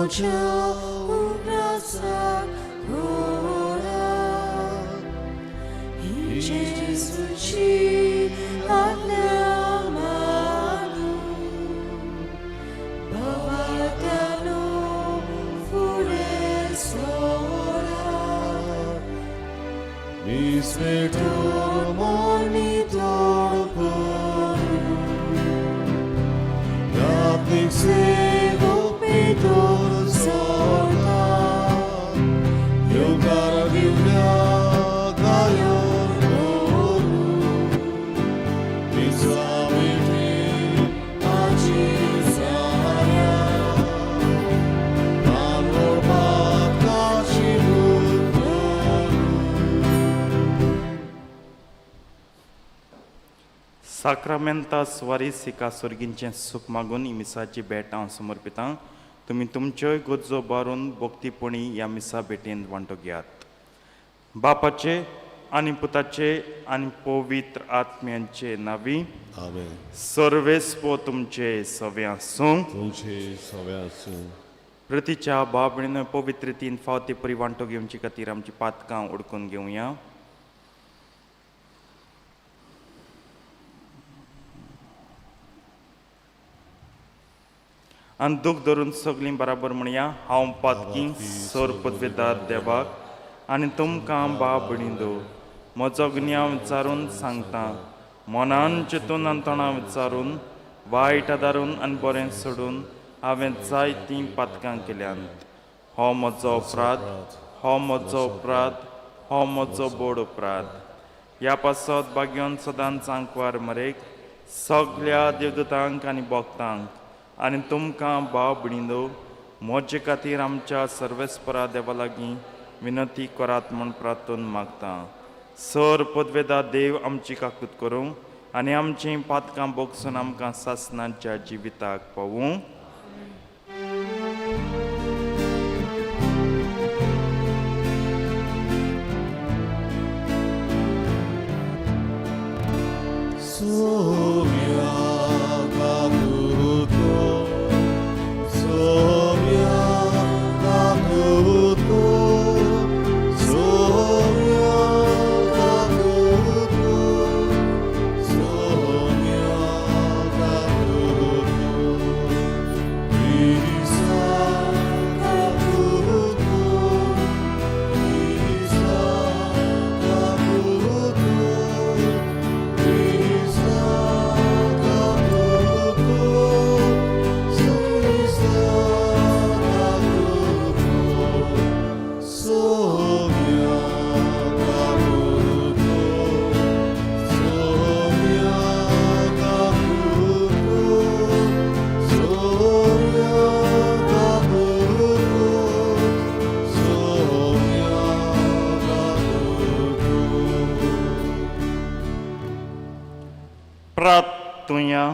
म्हज्या उगडासाक करात. ही जेजूची आज्ञा मानून भवात्यानो फुडें सरात. Misvetur monitor करून Yatnik सेवक भितर सरता. Yukara Divya Kayor Guru Nisamiti Ajizaya Kanor Kashi साक्रामेंता स्वारी सिका सर्गींचें सूख मागून ही मिसाची भेट हांव समर्पितां. तुमी तुमच्योय गरजो बारून भक्तीपणी ह्या मिसा भेटेंत वांटो घेयात. बापाचे आनी पुताचे आनी पवित्र आत्म्यांचे नावी. आमेन. सर्वेस्पो तुमचे सवे आसूं. तुमचे सवे आसूं. प्रतीच्या बाबणीन पवित्र तीन फावटी परी वांटो घेवचे खातीर आमची पातकां उडकून घेवया. आनी दूख धरून सगळीं बराबर म्हणया, हांव पातकी सर पदवेदार देवाक आनी तुमकां बाबणी दो म्हजो गुन्यांव विचारून सांगता. मनान चिंतून आनी तोंडां विचारून वायट आदारून आनी बरें सोडून हांवें जायतीं पातकां केल्यांत. हो म्हजो अपराध, हो म्हजो अपराध, हो म्हजो बोड अपराध. ह्या पासत भाग्योन सदांच आंकवार मरेक सगल्या देवदूतांक आनी भक्तांक आनी तुमकां भाव भयणींनो म्हजे खातीर आमच्या सर्वेस्परा देवा लागीं विनंती करात म्हूण प्रार्थून मागता. सर पदवेदा देव आमची काकूत करूं आनी आमचीं पातकां बोगसून आमकां सासणाच्या जिविताक पावूं. Somia Kakuto, Somia Kakuto, Somia Kakuto, Somia Kakuto, Isa Kakuto, Isa Kakuto. Isa Kakuto, Isa Kakuto, Somia Kakuto, Somia Kakuto, Somia Kakuto, Somia Kakuto. प्रार्थुया.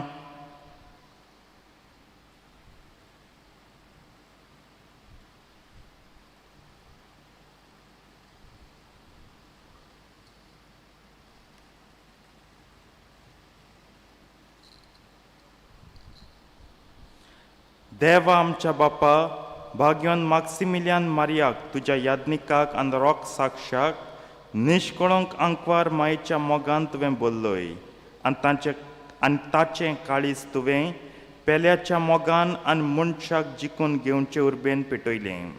देवा आमच्या बापा, भाग्यवान माक्सिमिलियान मारियाक तुज्या याज्ञिकाक आनी रोक साक्षाक निश्कळंक आंकवार मायेच्या मोगान तुवें बोल्लोय आनी तांचे आनी ताचें काळीज तुवें पेल्याच्या मोगान आनी मनशाक जिखून घेवचे उर्बेन पेटयलें.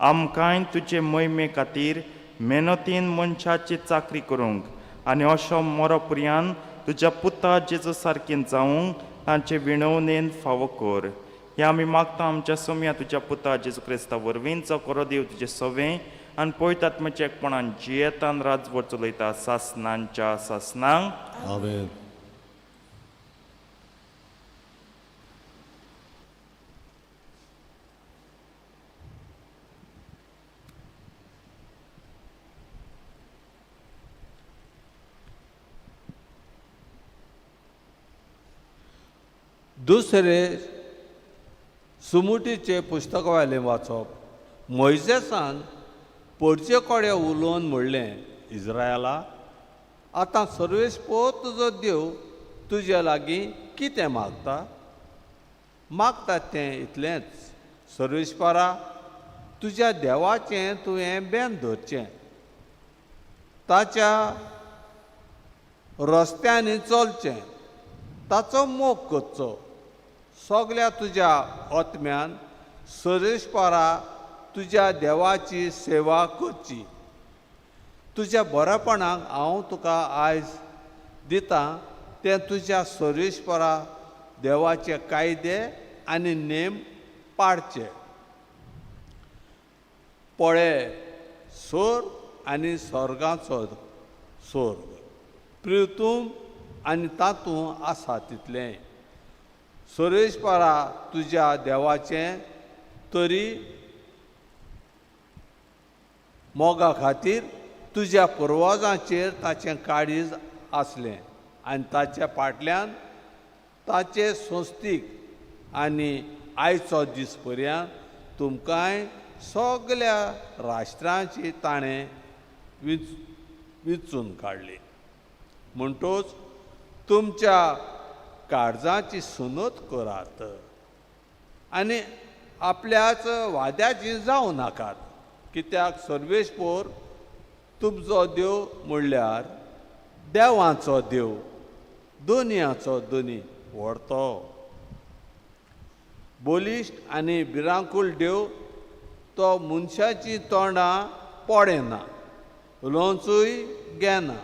आमकांय तुजे मोहिमे खातीर मेहनतीन मनशाची चाकरी करूंक आनी अशो मोरो पुरयान तुज्या पुता जेजू सारकें जावंक तांचे विणवणेन फावो कर. हे आमी मागता आमच्या सोम्या तुज्या पुता जेजू क्रिस्ता वरवीं, जो करो देव तुजें सवें आनी पवित्र आत्म्याच्या एकपणान जियेतान राजवट चलयता सासनांच्या सासनांक. आमेन. दुसरे सुमुटीचे पुस्तकवाले वाचप. मोयजेसान पडचे कडेन उलोवन म्हणलें, इज्रायला, आतां सर्वेस्पोर तुजो देव तुजे लागीं कितें मागता? मागता तें इतलेंच, सर्वेस्परा तुज्या देवाचें तुवें बेन धरचें, ताच्या रस्त्यांनी चलचें, ताचो मोग करचो, सगल्या तुज्या आत्म्यान सर्वेस्परा तुज्या देवाची सेवा करची। तुज्या बरेपणाक हांव तुका आयज दितां तें तुज्या सर्वेस्परा देवाचे कायदे आनी नेम पाळचे। पळे सोर आनी स्वर्गाचो सोर्ग प्रितूम आनी तातूंत आसा तितलें। सर्वेस्परा तुज्या देवाचें तरी मोगा खातीर तुज्या पुर्वजांचेर ताचें काळीज आसलें आनी ताच्या फाटल्यान ताचे संस्थीक आनी आयचो दीस पर्यंत तुमकांय सगल्या राष्ट्रांची ताणें विचून काडली। म्हणटोच तुमच्या काळजाची सुनत करात आनी आपल्याच वाद्याची जावं नाकात, कित्याक सर्वेस्पोर तुमचो देव म्हणल्यार देवाचो देव, दोनयाचो दोनी व्हडतो बलिश्ट आनी भिरांकूळ देव, तो मनशाची तोंडां पळयना, उलोवचूय घेना।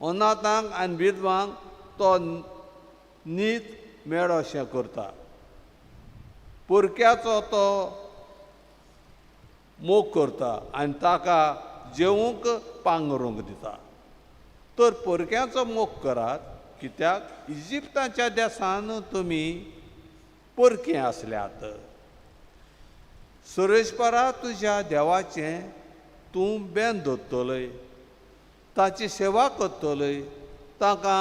अनाथांक आनी विधवांक तो नीत मेळोशें करता, पुरक्याचो तो मोग करता आनी ताका जेवंक पांगरूंक दिता। तर परक्याचो मोग करात, कित्याक इजिप्ताच्या देसान तुमी परकी आसल्यात। सर्वेस्परा तुज्या देवाचें तूं बेन दवरतलय, ताची सेवा करतलय, ताका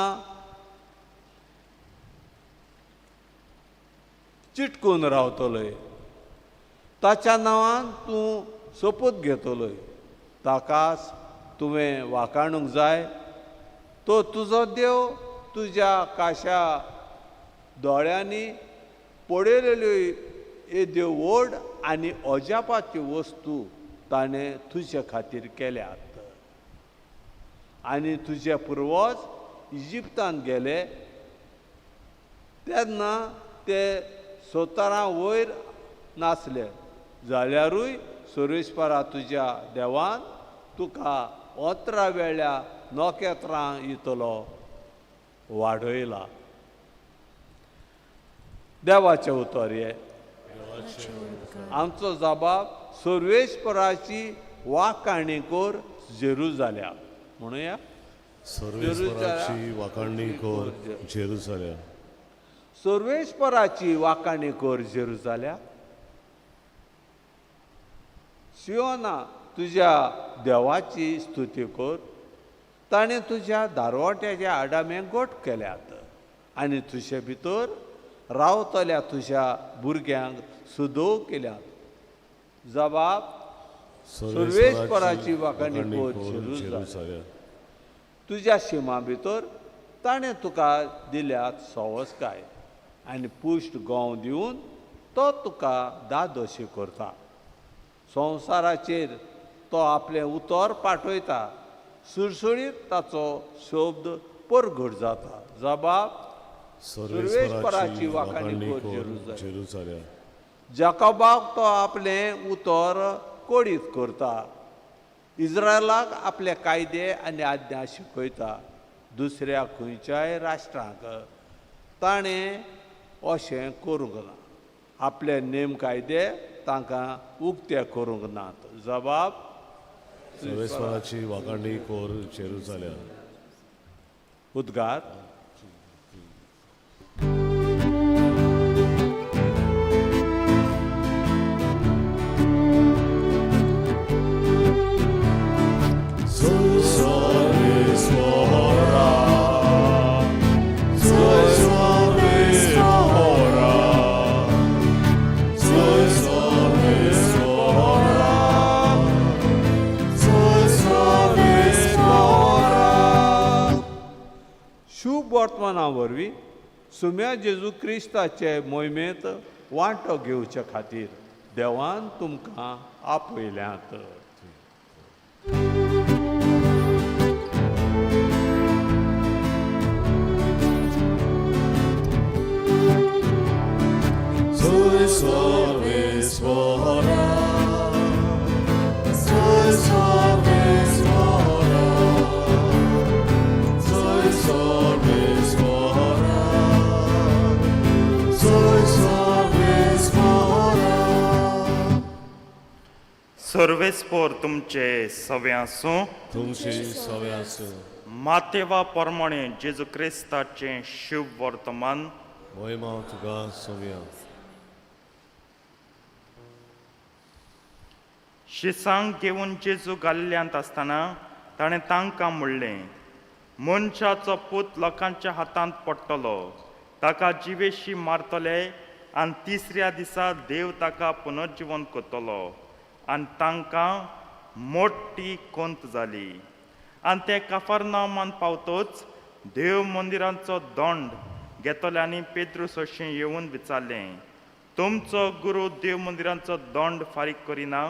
चिटकून रावतलय, ताच्या नांवान तूं सोपूत घेतलय, ताकाच तुवें वाखाणूंक जाय। तो तुजो देव तुज्या काशा दोळ्यांनी पळयलेल्यो येद्यो व्हड आनी अजापाच्यो वस्तू ताणें तुजे खातीर केल्यात। आनी तुजे पुर्वज इजिप्तान गेले तेन्ना ते 17 वयर नासले जाल्यारूय सर्वेस्परा तुज्या देवान तुका 18 वेळ्या नखेत्रां इतलो वाडयला। देवाचें उतर हें। आमचो जबाब सर्वेस्पराची वाखाणी कर जेरुजाल्या म्हणुया, सर्वेस्पराची वाखाणी कर जेरुजाल्या, सर्वेस्पराची वाखाणी कर जेरुजाल्या। सियोना तुज्या देवाची स्तुती कर, ताणें तुज्या दारवट्याच्या आडामे गोट केल्यात आनी तुजे भितर रावतल्या तुज्या भुरग्यांक सुदोव केल्यात। जबाब सर्वेस्पराची वाखाणी कर जेरुजाल्या। तुज्या शिमा भितर ताणें तुका दिल्यात सवसकाय आनी पुश्ट गोंव दिवन तो तुका दादोशी करता। संवसाराचेर तो आपलें उतर पाठयता, सुरसुळीत ताचो शब्द परगट जाता। जबाब सर्वेस्पराची वाखाणी कर जेरुजाल्या। जाकोबाक तो आपलें उतर कोडीत करता, इस्रायलाक आपले कायदे आनी आज्ञा शिकयता। दुसऱ्या खंयच्याय राष्ट्रांक ताणें अशें करूंक ना, आपले नेम कायदे तांकां उक्ते करूंक नात। जबाब सर्वेस्पराची वाखाणी कर जेरुजाल्या। उद्गार। शुभ वर्तमाना वरवीं सुम्या जेजू क्रिस्ताचे मोहिमेंत वांटो घेवचे खातीर देवान तुमकां आपयल्यात. Soy Sarveswara, Soy Sarveswara, Soy Sarveswara, Soy Sarveswara. सर्वेस्पोर तुमचे सवे आसूं. तुमचे सवे आसूं. मातेवा प्रमाणे जेजू क्रिस्ताचें शुभ वर्तमान. मोहिमा तुका सव्या. शिसांक घेवन जेजू गाल्ल्यांत आसतना ताणें तांकां म्हणलें, मनशाचो पूत लोकांच्या हातांत पडटलो, ताका जिवेशी मारतले आनी तिसऱ्या दिसा देव ताका पुनर्जिवन करतलो. आनी तांकां मोटी कोंत जाली. आनी ते काफरनामान पावतच देव मंदिरांचो दंड घेतल्यांनी पेद्रू अशें येवन विचारलें, तुमचो गुरू देव मंदिरांचो दंड फारीक करिना?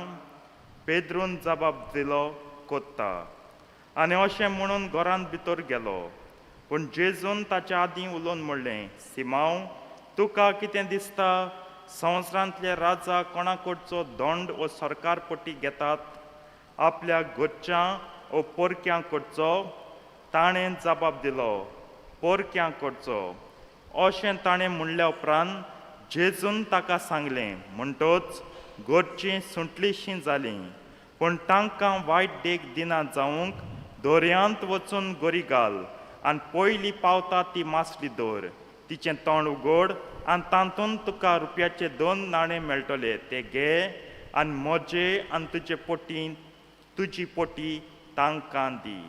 पेद्रून जबाब दिलो, कोत्ता. आनी अशें म्हणून घरांत भितर गेलो. पूण जेजून ताच्या आदीं उलोवन म्हणलें, सिमांव, तुका कितें दिसता? संवसारांतले राजा कोणा कडचो दंड वो सरकार पटी घेतात? आपल्या घरच्यां वो पोरक्यां कडचो? ताणें जबाब दिलो, पोरक्यां कडचो. अशें ताणें म्हणल्या उपरांत जेजून ताका सांगलें, म्हणटच घरचीं सुंटलीशीं जालीं. पूण तांकां वायट देख दिना जावंक दर्यांत वचून गरी घाल आनी पयली पावता ती मासली दवर, तिचें तोंड उगड आनी तातूंत तुका रुपयाचे 2 नाणे मेळटले, ते घे आनी म्हजे आनी तुजे पोटी तुजी पोटी तांकां दी.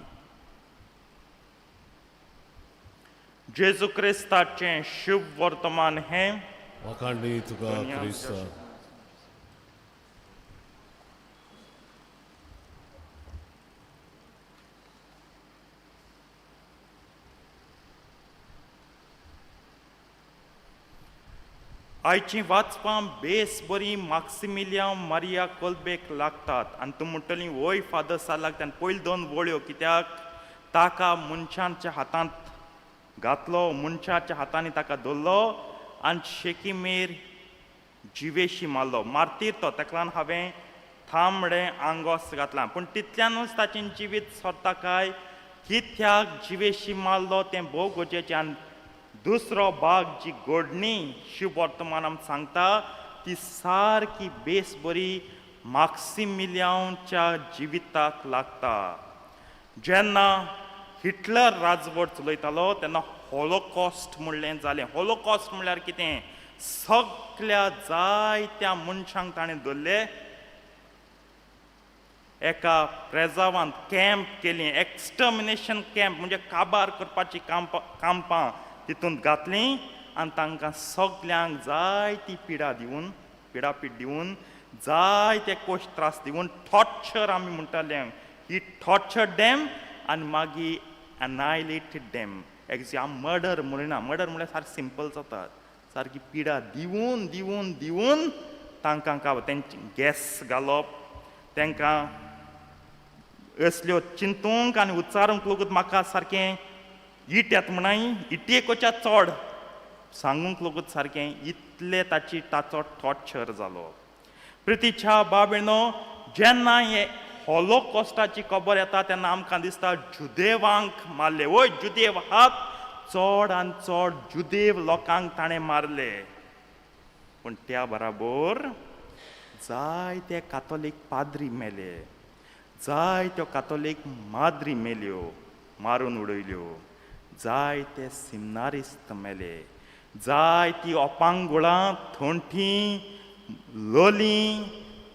जेजू क्रिस्ताचें शुभ वर्तमान हें. वाखाणणी तुका क्रिस्ता. आयचीं वाचपां बेस बरीं माक्सिमिलियांव मारिया कोलबेक लागतात. आनी तूं म्हणटली, वय फादर साल लागता. आनी पयल्यो 2 वळ्यो कित्याक ताका मनशांच्या हातांत घातलो, मनशाच्या हातांनी ताका धरलो आनी शेकीमेर जिवेशी मारलो. मारतीर तो ताका लागून हांवें थांबडें आंगोस घातलां. पूण तितल्यानूच ताचें जिवीत सरता काय कित्याक जिवेशी मारलो तें भोव गरजेचें. आनी दुसरो भाग जी घडणी शुभ वर्तमान आमकां सांगता ती सारकी बेस बरी माक्सिमिलियांवच्या जिविताक लागता. जेन्ना हिटलर राजवट चलयतालो तेन्ना हॉलोकॉस्ट म्हणलें जालें. हॉलोकॉस्ट म्हणल्यार कितें? सगल्या जायत्या मनशांक ताणें धरले, एका प्रेजावांत कॅम्प केली, एक्सटर्मिनेशन कॅम्प म्हणजे काबार करपाची कांपां तितूंत घातलीं आनी तांकां सगल्यांक जायती पिडा दिवन, पिडापीड दिवन, जायते कोश त्रास दिवन, टॉर्चर आमी म्हणटाले, ही टॉर्चर डॅम आनी मागीर एनायलेटेड डॅम. एक्झी आमी मर्डर म्हणिना, मर्डर म्हणल्यार सारकें सिंपल जाता, सारकी पिडा दिवन दिवन दिवन तांकां काब तेंची गॅस घालप, तांकां असल्यो चिंतूंक आनी उच्चारूंक लोकूत म्हाका सारकें it येता म्हणाय इटयेकोच्या चड सांगूंक लोकूत सारकें इतले ताची ताचो टॉर्चर जालो. प्रितीच्या बाबेनो, जेन्ना हे हॉलोकॉस्टाची खबर येता तेन्ना आमकां दिसता जुदेवांक मारले. वय जुदेव हात चड आनी चड जुदेव लोकांक ताणें मारले. पूण त्या बराबर जायते कातोलीक पाद्री मेले, जायत्यो कातोलीक माद्री मेल्यो, मारून उडयल्यो, जायते सिमनारिस्त मेले, जायती ओपांगुळां थोंठी लोली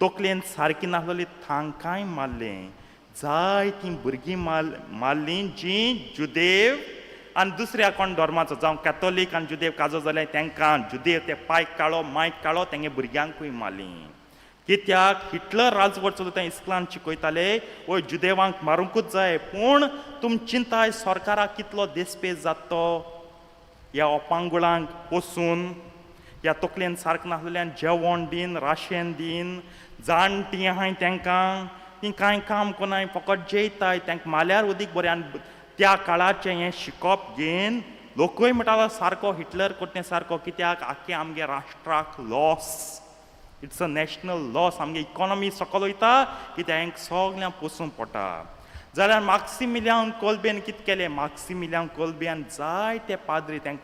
तकलेन सारकी नासलोली तांकांय मारलें, जायतीं भुरगीं मारलीं जीं जुदेव आनी दुसऱ्या कोण धर्माचो जावं कॅथोलीक आनी जुदेव काजो जाल्यार तांकां जुदेव ते पायक काळो मायक काळो तेंगे भुरग्यांकूय मारलीं. कित्याक हिटलर राजवट चलयता इस्कलान शिकयताले वय जुदेवांक मारूंकूच जाय. पूण तुम चिंताय सरकाराक कितलो देसपेस जाता तो ह्या ओपांगुळांक पोसून, ह्या तकलेन सारकें नासलेल्यान जेवण दीन, राशेन दीन. जाणटीं आहाय तेंकां, तीं कांय काम कोनाय, फकत जेयताय. तेंकां माल्यार उदीक बरें. आनी त्या काळाचें हें शिकप घेवन लोकूय म्हणटालो सारको हिटलर कोत्तें सारको, कित्याक आख्खे आमगे राष्ट्राक loss, it's a national loss. आमगे इकॉनॉमी सकल वयता, कित्याक हेंक सगळ्यांक पोसूंक पडटा. जाल्यार माक्सिमिलियान कोलबेन कितें केलें? माक्सिमिलियान कोलबेन जायते पाद्री तेंक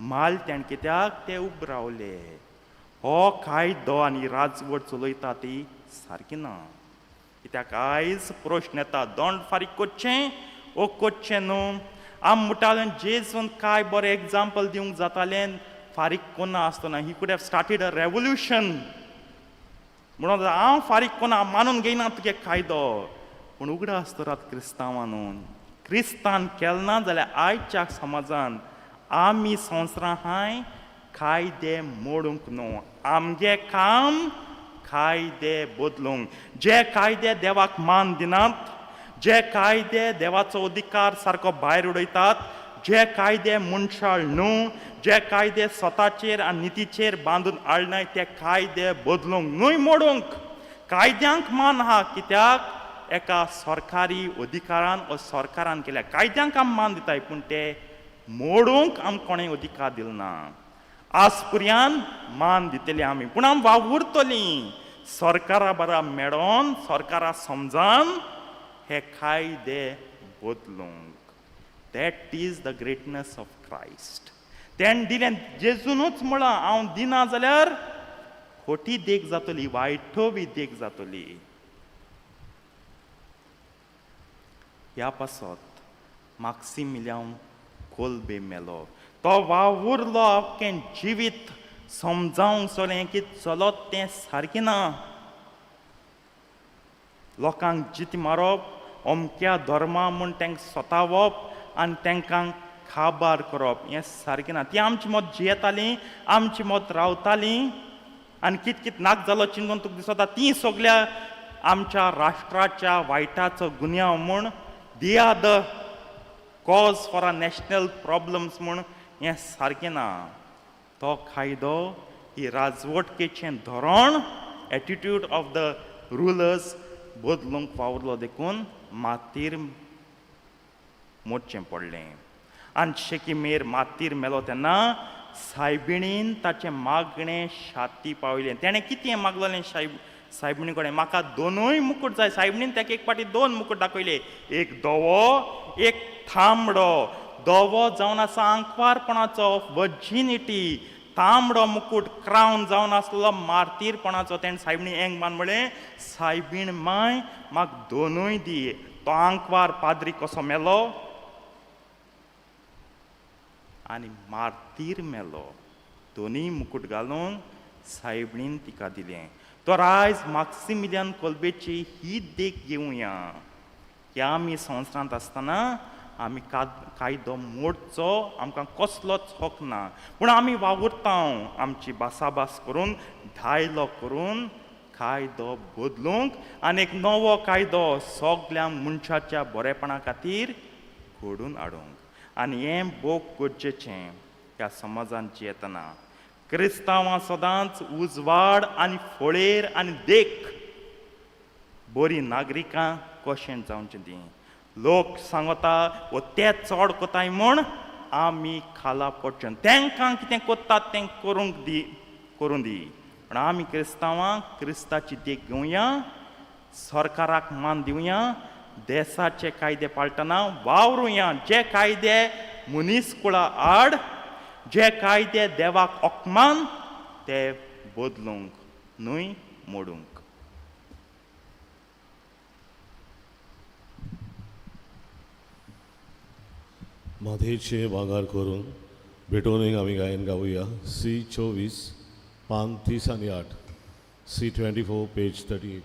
माल तेणें, कित्याक ते उब रावले, हो कायदो आनी राजवट चलयता ती सारकी ना. कित्याक आयज प्रश्न येता, दंड फारीक करचें ओ करचें न्हू? आम म्हणटाले जेजून काय बरें एग्जाम्पल दिवंक जातालें, फारीक कोन्ना आसतना. He could have started a revolution. म्हणून हांव फारीक कोना, मानून घेयना तुगे कायदो. पूण उगडास दवरात क्रिस्तांवानू, क्रिस्तान केलें ना जाल्यार आयच्या समाजान आमी संवसारां हाय कायदे मोडूंक न्हू. आमगे काम कायदे बदलूंक. जे कायदे देवाक मान दिनात, जे कायदे देवाचो अधिकार सारको भायर उडयतात, जे कायदे मनशाळ न्हू, जे कायदे स्वताचेर आनी नितीचेर बांदून हाडनाय, ते कायदे बदलूंक न्हय, मोडूंक. कायद्यांक मान आहा, कित्याक एका सरकारी अधिकारान वा सरकारान केल्या कायद्यांक आमी मान दिताय, पूण ते मोडूंक आमकां कोणें अधिकार दिलो ना. आज पुर्यान मान दितली आमी, पूण आमी वावुरतलीं सरकारा बरा मेळोन, सरकारा समजान हे कायदे बदलूंक. That is the greatness of Christ. तेणें दिलें, जेजूनूच म्हळां हांव दिना जाल्यार खोटी देख जातली, वायटोवी देख जातली. ह्या पासत माक्सिमिलियान कोलबे मेलो. तो वावुरलो आख्खें जिवीत समजावंक सगळें की चलत तें सारकें ना. लोकांक जिती मारप, अमक्या धर्मा म्हूण तांकां सतावप आनी तांकां काबार करप हें सारकें ना. ती आमची मत जियेतालीं, आमची मत रावतालीं आनी कित कित नाक जालो चिंतून तुका दिसता ती सगल्या आमच्या राष्ट्राच्या वायटाचो गुन्यांव म्हूण, they are the cause for a national problems म्हूण, हें सारकें ना. तो कायदो ही राजवटकेचें धोरण, एटिट्यूड ऑफ the rulers बदलूंक वावुरलो, देखून मातीर मोडचें पडलें. आनी शेकीमेर मातीर मेलो तेन्ना सायबिणीन ताचें मागणें शाती पावयलें. तेणें कितें मागलेलें सायबिणी कडेन? म्हाका दोनूय मुकूट जाय. सायबिणीन ताका एक फावटी दोन मुकूट दाखयले, एक धवो एक तांबडो. धवो जावन आसा आंकवारपणाचो, वर्जिनिटी. तांबडो मुकूट क्रावन जावन आसलो मार्तीरपणाचो. तेणें सायबिणी एंग मान म्हळें, सायबीण माय म्हाका दोनूय दी. तो आंकवार पाद्री कसो मेलो आनी मार्तीर मेलो, दोनूय मुकूट घालून सायबिणीन तिका दिलें. तर आयज माक्सिमिलियन कोलबेची ही देख घेवया की आमी संवसारांत आसतना आमी कायदो मोडचो आमकां कसलोच हक ना, पूण आमी वावुरता आमची भासाभास करून, डायलॉग करून कायदो बदलूंक आनी एक नवो कायदो सगल्या मनशाच्या बरेपणा खातीर घडून हाडूंक. आनी हें भोग गरजेचें ह्या समाजांत जियेतना. क्रिस्तांवां सदांच उजवाड आनी फळेर आनी देख बरीं नागरिकां कशें जावचें तीं. लोक सांगता वो ते चड कोताय म्हूण आमी खाला पडचें, तेंकां कितें कोत्तात तें करूंक दी, करूं दी. पूण आमी क्रिस्तांवां क्रिस्ताची देख घेवया, सरकाराक मान दिवया, देसाचे कायदे पाळटना वावरुया. जे कायदे मनीसकुळा आड, जे कायदे देवाक अपमान, ते बदलूंक न्हय मोडूंक. माथेचे भांगर करून भेटोवणेक आमी गायन गावया. सी 24 पान 30 आनी 8, सी 24 पेज 38.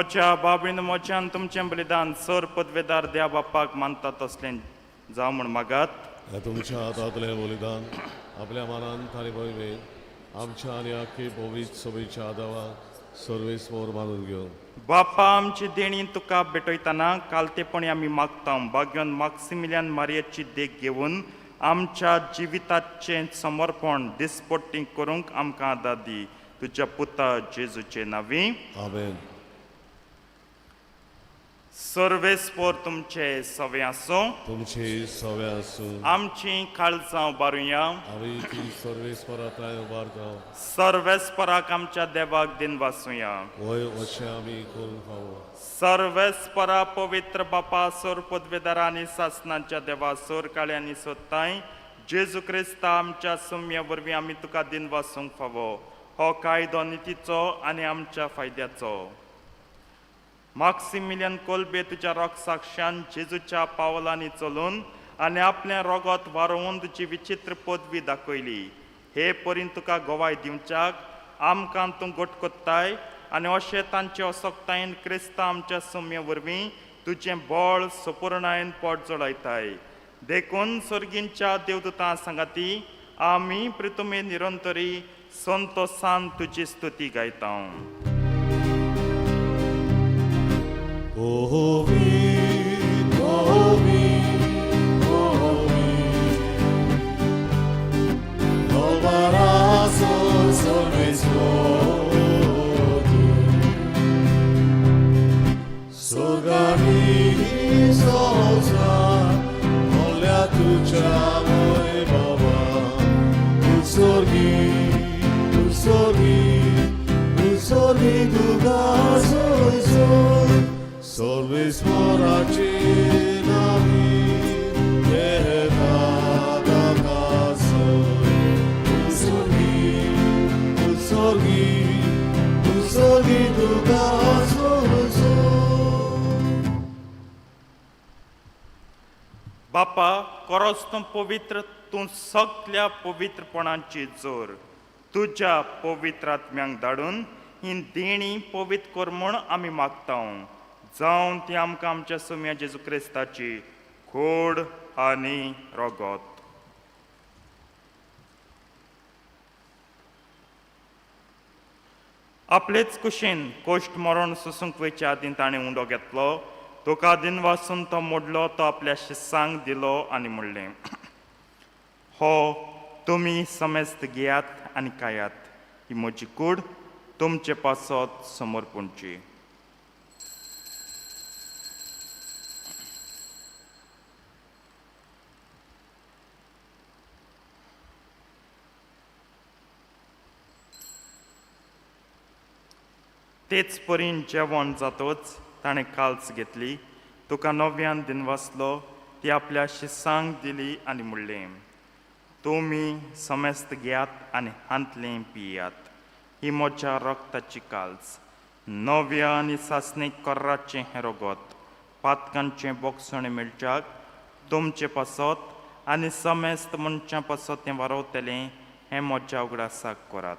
म्हज्या बाबीन म्हज्यान तुमचें बलिदान सर पदवेदार द्या बापाक मानता तसलें जावं म्हूण मागात. ह्या तुमच्या हातांतलें बलिदान आपल्या मनान आनी मोहिमेन आमच्या आनी आख्खी पवित्र सभेच्या आदावाक सर्वेस्पोर मानून घेवन. बापा आमची देणी तुका भेटयतना कालतेपणी आमी मागता भाग्यान माक्सिमिलियन मारियाची देख घेवन आमच्या जिविताचें समर्पण दिसपट्टी करूंक आमकां आदार दी तुज्या पुता जेजूचे नांवी. आमेन. सर्वेस्पोर तुमचे सवे आसूं. तुमची सवे आसूं. आमची काळजां उबारुया. आमी ती सर्वेस्परांतल्यान उबारता. सर्वेस्पराक आमच्या देवाक दिन वासूया. वय अशें आमी करूंक फावो. सर्वेस्परा पवित्र बापा सोर पदवेदारा आनी सासनाच्या देवा सोर काळ्यांनी सोदताय जेजू क्रिस्ता आमच्या सुम्या वरवीं आमी तुका दिन वासूंक फावो. हो कायदो नितीचो आनी आमच्या फायद्याचो. माक्सिमिलियन कोलबे तुज्या रोगसाक्षान जेजूच्या पावलांनी चलून आनी आपलें रोगत वारोवन तुजी विचित्र पदवी दाखयली. हे परीन तुका गवाय दिवच्याक आमकां तूं गोट कोत्ताय आनी अशें तांचे असक्तायेन क्रिस्ता आमच्या सुम्या वरवीं तुजें बळ सुपुर्णायेन पोट जळयताय. देखून सर्गींच्या देवदूतां सांगाती आमी प्रितुमे निरंतरी संतोसान तुजी स्तुती गायता. पवित्र पवित्र पवित्र दबाराचो सर्वेस्पर स्वर्गानी संवसार भरल्या तुज्या वैभवान. तूं स्वर्गी, तूं स्वर्गी, तूं स्वर्गी तुका सोयसोय. सर्वेस्पराचे नांवी येता ताका सोय. तूं स्वर्गी, तूं स्वर्गी, तूं स्वर्गी तुका सोयसोय. बापा कोरोस तूं पवित्र तूं सगल्या पवित्रपणाची जोर तुज्या पवित्र आत्म्यांक धाडून ही देणी पवित्र कर म्हूण आमी मागता जावन ती आमकां आमच्या सुम्या जेजू क्रिस्ताची खोड आनी रोगत. आपलेच कुशीन कोश्ट मरण सोसूंक वयच्या आदीं ताणें उंडो घेतलो तुका दिन वासून तो मोडलो तो आपल्या शिसांक दिलो आनी म्हणलें, हो तुमी समेस्त घेयात आनी खायात, ही म्हजी कूड तुमचे पासत समर्पणची. तेच परीन जेवण जातच ताणें काल्स घेतली तुका नव्यान दिनवासलो ती आपल्या शिसांक दिली आनी म्हणलें, तुमी समेस्त घेयात आनी हांतलें पियात, ही म्हज्या रक्ताची काल्स नव्या आनी सासणीक कोर्राचें हें रगत पातकांचें बोगसणें मेळच्याक तुमचे पासत आनी समेस्त मनशां पासत तें वारवतलें हें म्हज्या उगडासाक करात.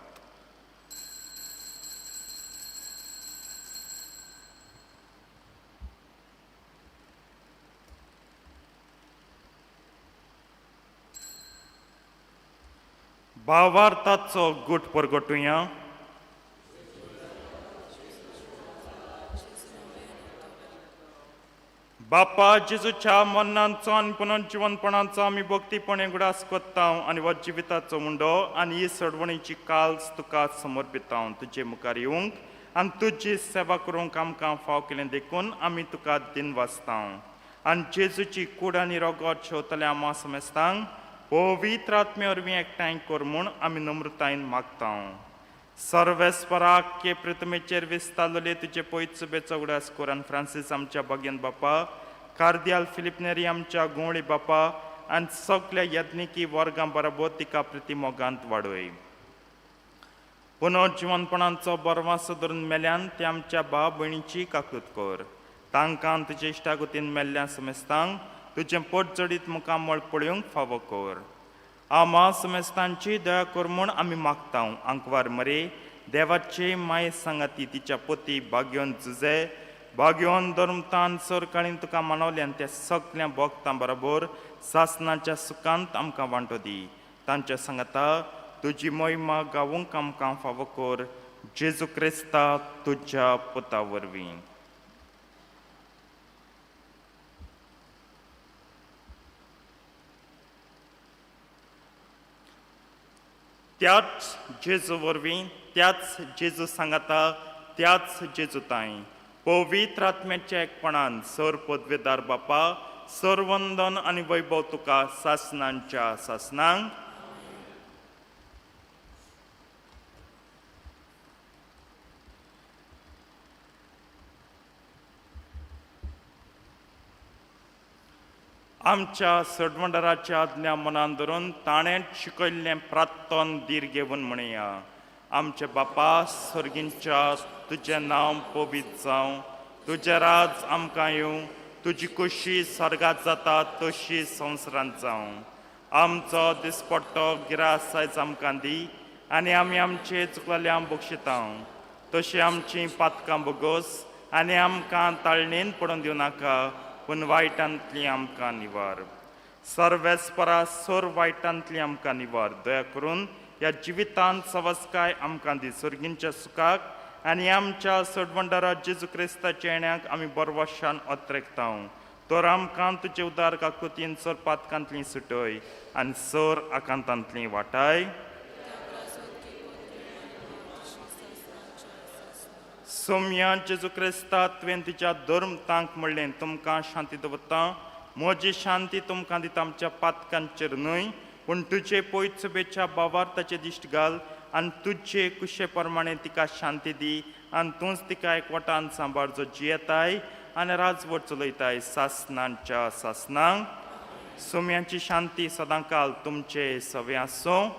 भावार्थाचो गूट परगटुया. बापा जेजूच्या मरणाचो आनी पुनर्जिवनपणाचो आमी भक्तीपणे उगडास कोत्ता आनी हो जिविताचो मुंडो आनी ही सडवणीची काल्स तुका समर्पिता. तुजे मुखार येवंक आनी तुजी सेवा करूंक आमकां फाव केलें देखून आमी तुका दिन वाचता आनी जेजूची कूड आनी रोगत शेवतल्या आमा समेस्तांक पवित्र आत्मे वरवीं एकठांय कर म्हूण आमी नम्रतायेन मागता. सर्वेस्पराक के प्रतिमेचेर विस्तारलेले तुजे पयत उगडास कर आनी फ्रांसीस आमच्या बागेन बापा, कार्दियाल फिलीप नेरी आमच्या गुंवळी बापा आनी सगल्या यज्ञिकी वर्गां बरोबर तिका प्रिती मोगांत वाडय. पुनर्जिवनपणाचो बरवासो धरून मेल्यान ते आमच्या भाव भयणीची काकूत कर. तांकां तुजे इश्टागतीन मेल्ल्या समेस्तांक तुजें पोट जडीत मुखामळ पळोवंक फावो कर. आमा समेस्तांची दया कर म्हूण आमी मागता. आंकवार मरे देवाचे माये सांगाती तिच्या पोती बागयोन जुजे बागयोन धर्मतान सरकाळीन तुका मानवले आनी त्या सगळ्या भोगतां बरोबर सासनाच्या सुखांत आमकां वांटो दी. तांच्या सांगाता तुजी मोहिमा गावूंक आमकां फावो कर, जेजू क्रिस्ता तुज्या पुता वरवीं. त्याच जेजू वरवीं, त्याच जेजू सांगाता, त्याच जेजू ताई पवित्र आत्म्याच्या एकपणान सर पदवेदार बापा सरवंदन आनी वैभव तुका सासनांच्या सासनांक. आमच्या सडवंडराच्या आज्ञा मनान धरून ताणें शिकयल्लें प्रार्थन धीर घेवन म्हणया. आमचे बापा सर्गींच्या, तुजें नांव पवित्र जावं, तुजें राज आमकां येवं, तुजी कुशी स्वर्गात जाता तशी संवसारांत जावं. आमचो दिसपट्टो गिरास आयज आमकां दी आनी आमी आमचे चुकलेल्या बक्षितां तशी आमची पातकां बोगोस आनी आमकां ताळणेन पडून दिवं नाका, पूण वायटांतली आमकां निवार. सर्वेस्परा सर वायटांतली आमकां निवार. दया करून ह्या जिवितांत सवस्काय आमकां दी, सर्गींच्या सुखाक आनी आमच्या सडवंडारा जेजू क्रिस्ताच्या येण्याक आमी बरवशान अत्रेकता. तर आमकां तुजे उदार काकुतीन सर पातकांतली सुटय आनी सर आकांतांतली वाटाय. सोम्या जेजू क्रिस्ता, तुवें तुज्या धर्म तांक म्हणलें, तुमकां शांती दवरता, म्हजी शांती तुमकां दिता, आमच्या पातकांचेर न्हय पूण तुजे पयचुबेच्या बावार्थाचे दिश्ट घाल आनी तुजे कुशे प्रमाणे तिका शांती दी आनी तूंच तिका एकवटान सांबाळ, जो जियेताय आनी राजवट चलयताय सासनांच्या सासनांक. सोम्यांची शांती सदांकाल तुमचे सवे आसूं.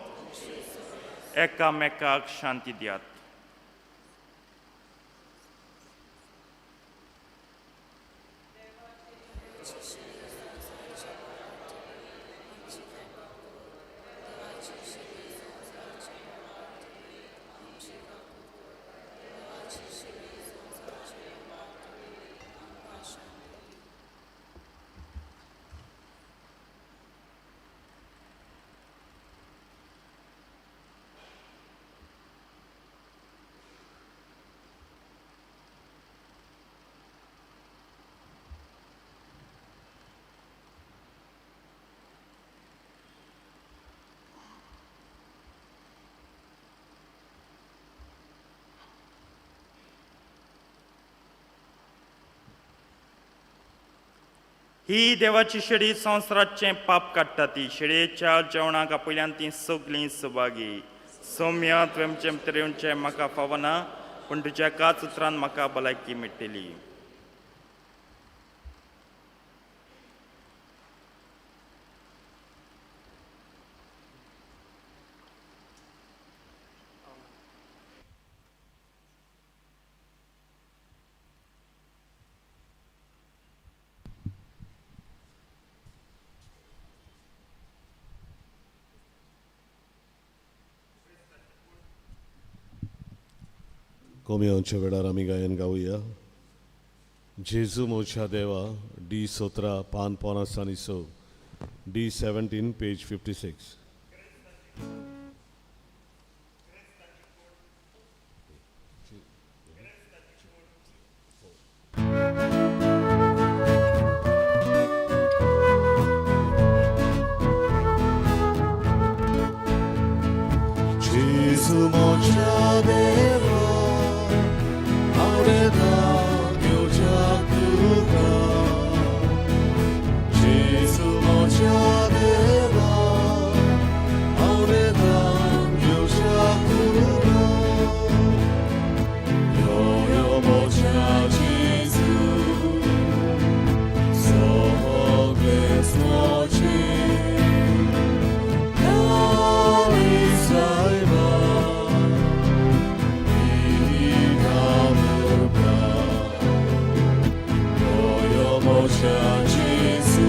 एकामेकाक शांती दियात. ही देवाची शेळी संवसाराचें पाप काडटा. ती शेळयेच्या जेवणाक आपयल्यान ती सगळीं सभागी. सौम्या, तुवें आमचें भितर येवचें म्हाका फावना, पूण तुज्या एकाच उतरान म्हाका भलायकी मेळटली. कोमियांच्या वेळार आमी गायन गावया. जेजू मोच्या देवा, डी 17 पान 56, डी 17 पेज 56. जेजू मोच्या देवा, Gesù.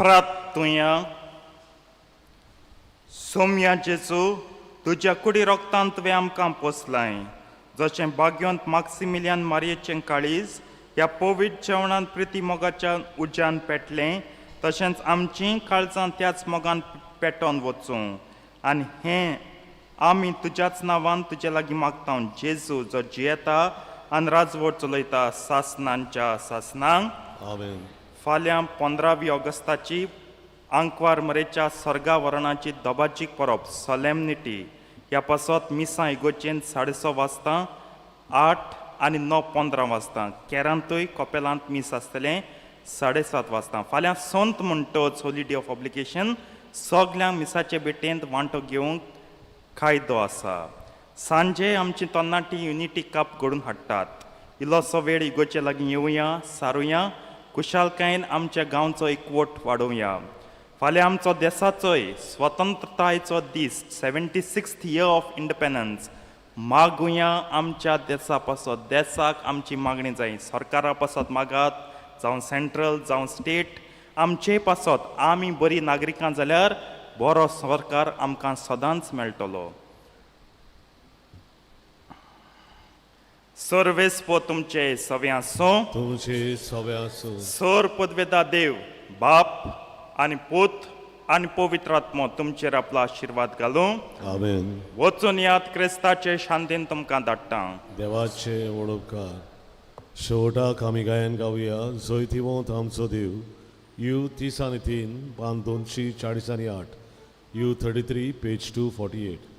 प्रार्थुया. सोम्या जेजू, तुज्या कुडी रोगतान तुवें आमकां पोसलाय. जशें भाग्योंत माक्सिमिलियन मारयेचें काळीज ह्या पवित्र जेवणान प्रिती मोगाच्या उज्यान पेटलें, तशेंच आमचीं काळजां त्याच मोगान पेटोवन वचूं. आनी हें आमी तुज्याच नांवान तुजे लागीं मागता, जेजू, जो जियेता आनी राजवट चलयता सासनांच्या सासनांक. आमेन. फाल्यां 15वी ऑगस्टाची आंकवार मरेच्या स्वर्गावरणाची दबाजीक परब, सोलेमनिटी. ह्या पासत मिसां इगोर्जेंत 6:30 वाजता, 8 आनी 9:15 वाजता. केरांतूय कपेलांत मीस आसतलें 7:30 वाजता. फाल्यां संत म्हणटच होली डे ऑफ ऑब्लिगेशन. सगल्यांक मिसाचे भेटेंत वांटो घेवंक कायदो आसा. सांजे आमची तरणाटी युनिटी कप घडून हाडटात. इल्लोसो वेळ इगोर्जे लागीं येवया, सारुया, खुशालकायेन आमच्या गांवचो एकवट वाडोवया. फाल्यां आमचो देसाचोय स्वतंत्रतायेचो दीस, 76th year of independence. मागुया आमच्या देसा पासत. देसाक आमची मागणी जाय. सरकारा पासत मागात, जावं सेंट्रल जावं स्टेट. आमचे पासत आमी बरीं नागरिकां जाल्यार बरो सरकार आमकां सदांच मेळटलो. सर्वेस्पो तुमचे सवे आसूं. तुमचे सवे आसूं. सर पदवेदा देव बाप आनी पूत आनी पवित्र आत्मो तुमचेर आपलो आशिर्वाद घालूं. आमेन. वचून याद, क्रिस्ताचे शांतीन तुमकां धाडटा. देवाचे वडोपकार. शेवटाक आमी गायन गावया जैतिवंत आमचो देव, you 33, पान 248, U 33, page 248.